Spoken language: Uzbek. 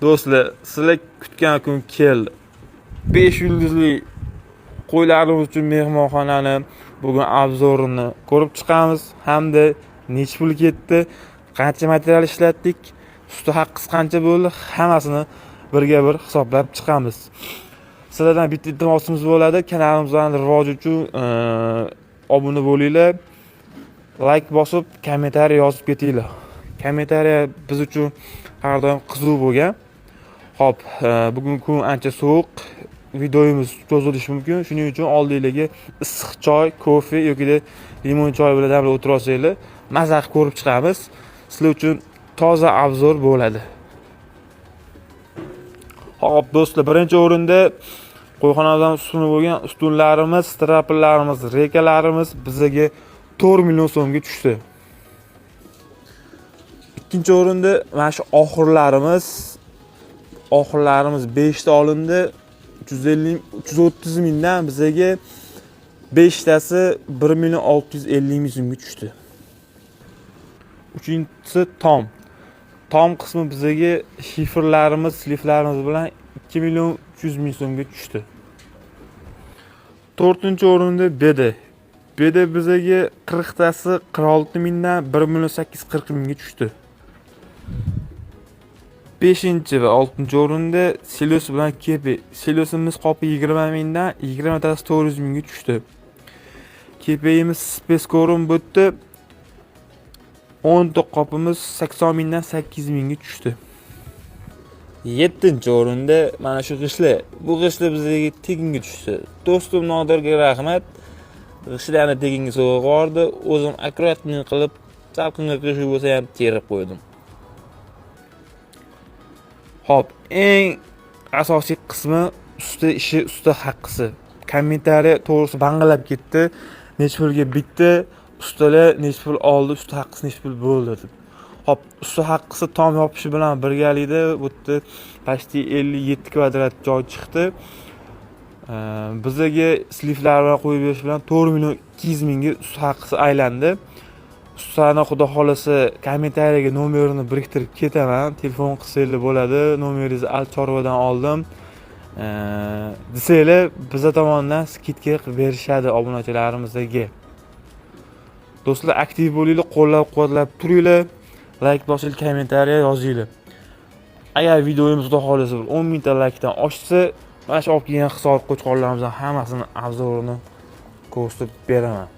Do'stlar, sizlar kutgan kun keldi. 5 yulduzli qo'ylarimiz uchun mehmonxonani bugun обзор ini ko'rib chiqamiz hamda necha pul ketdi, qancha material ishlatdik, usta haqqisi qancha bo'ldi, hammasini birga bir hisoblab chiqamiz. Sizlardan bitta iltimosimiz bo'ladi: kanalimizni rivoji uchun obuna bo'linglar, layk bosib, kommentariy yozib ketinglar. Kommentariya biz uchun har doim qiziq bo'lgan. Xo'p, bugun kun ancha sovuq, videomiz cho'zilishi mumkin. Shuning uchun oldinglarga issiq choy, kofe yoki limon choy bilan damlab o'tirib olsanglar, maza qilib ko'rib chiqamiz. Sizlar uchun toza обзор bo'ladi. Xo'p, do'stlar, birinchi o'rinda qo'yxonamizdan ustuni bo'lgan ustunlarimiz, straplarimiz, reykalarimiz bizaga 4 million so'mga tushdi. Ikkinchi o'rinda mana shu oxurlarimiz 5 ta olindi. 350, 330 mingdan bizaga 5 tasi 1 million 650 ming so'mga tushdi. Uchinchisi tom. Tom qismi bizaga shiferlarimiz, sliflarimiz bilan 2 million 300 ming so'mga tushdi. To'rtinchi o'rinda beda. Beda bizaga 40 tasi 46 mingdan 1 million 840 mingga tushdi. Beshinchi va oltinchi o'rinda silos bilan kepe. Silosimiz qopi 20 mingdan, 20 tasi 400 mingga tushdi. Kepeyimiz спецкорм bu yerda 10 ta qopimiz 80 mingdan 8 mingga tushdi. Yettinchi o'rinda mana shu g'ishtlar. Bu g'ishtlar bizga tekinga tushdi. Do'stim Nodirga rahmat. G'ishtlarni tekinga sovg'a yubordi. O'zim аккуратный qilib, salqinga qiyshiq bo'lsa ham terib qo'ydim. Xo'p, eng asosiy qismi usta ishi, usta haqqisi. Kommentariya to'g'risi bang'illab ketdi. Necha pulga bitdi, ustalar necha pul oldi, usta haqqisi necha pul bo'ldi deb. Xo'p, usta haqqisi tom yopishi bilan birgalikda bu yerda почти 57 kvadrat joy chiqdi. Bizaga sliflar bilan qo'yib berish bilan 4 million 200 mingga usta haqqisi aylandi. Ustani, xudo xohlasa, kommentariyaga nomerini biriktirib ketaman. Telefon qilsanglar bo'ladi. Nomeringizni Al Chorvadan oldim desanglar, biza tomonidan скидка qilib berishadi obunachilarimizga. Do'stlar, aktiv bo'linglar, qo'llab-quvvatlab turinglar. Layk bosinglar, kommentariya yozinglar. Agar videomiz, xudo xohlasa, bir 10 mingta laykdan oshsa, mana shu olib kelgan Hisor qo'chqorlarimizni hammasini обзор ini ko'rsatib beraman.